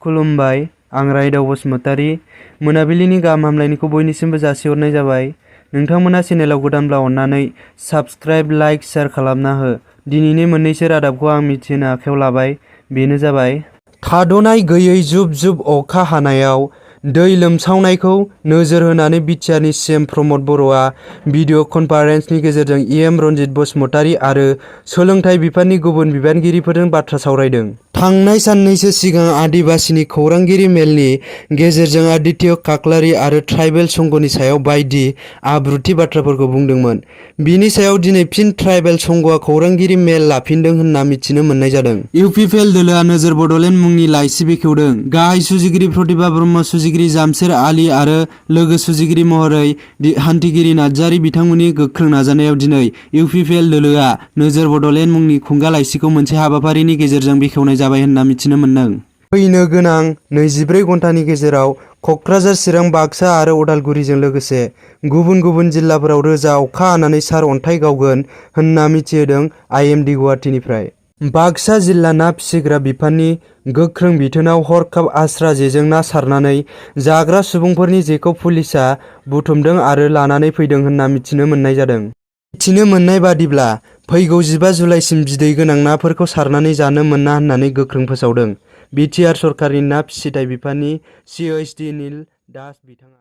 खुलुमबाय, आं रायदाव बसुमतारी। मोनाबिलिनि गाहाम हामलायनायखौ बयनिसिमबो जासिहरनाय जाबाय। नोंथांमोना चेनेलाव गोदानब्ला अन्नानै साबस्क्राइब, लाइक, शेयार खालामना हो। दिनैनि मोननैसो रादाबखौ आं मिथिहोनो आखायाव लाबाय। बेनो जाबाय थाद'नाय गैयै जुब जुब अखा हानायाव दै लोमसावनायखौ नोजोर होनानै बिटिआरनि सिएम प्रमद बर'आ भिडिअ कनफारेन्सनि गेजेरजों इएम रन्जित बसुमतारी आरो सोलोंथाइ बिफाननि गुबुन बिबानगिरिफोरजों बाथ्रा सावरायदों। थांनाय साननैसो सिगां आदिबासिनि खौरांगिरि मेलनि गेजेरजों आदित्य काकलारि आरो ट्राइबेल संघनि सायाव बायदि आब्रुथि बाथ्राफोरखौ बुंदोंमोन। बिनि सायाव दिनै फिन ट्राइबेल संघआ खौरांगिरि मेल लाफिनदों होनना मिथिनो मोननाय जादों। इउपिपिएल दोलोआ नोजोर बड'लेण्ड मुंनि लाइसि बेखेवदों। गाहाय सुजुगिरि प्रतिभा ब्रह्म, सुजुगिरि जामसेर आली आरो लोगो सुजुगिरि महरै हान्थिगिरि नार्जारी बिथांमोननि गोख्रों नाजानायाव दिनै इउपिपिएल दोलोआ नोजोर बड'लेण्ड मुंनि खुंगा लाइसिखौ मोनसे हाबाफारिनि गेजेरजों बेखेवनाय जाबाय होनना मिथिनो मोनदों। फैनो गोनां 24 घन्टानि गेजेराव क'क्राझार, चिरां, बाक्सा आरो उदालगुरिजों लोगोसे गुबुन गुबुन जिल्लाफोराव रोजा अखा हानानै सार अन्थाइ गावगोन होनना मिथिहोदों आइएमडि गुवाहाटीनिफ्राय। बाक्सा जिल्ला ना फिसिग्रा बिफाननि गोख्रों बिथोनाव हरखाब आस्रा जेजों ना सारनानै जाग्रा सुबुंफोरनि जेखौ पुलिसआ बुथुमदों आरो लानानै फैदों होनना मिथिनो मोननाय जादों। मिथिनो मोननाय बादिब्ला फैगौ 15 जुलाइसिम बिदै गोनां नाफोरखौ सारनानै जानो मोना होननानै गोख्रों फोसावदों। बिटिआर सरकारनि ना फिसिथाइ बिफाननि सिओएसडि नील दास बिथाङा।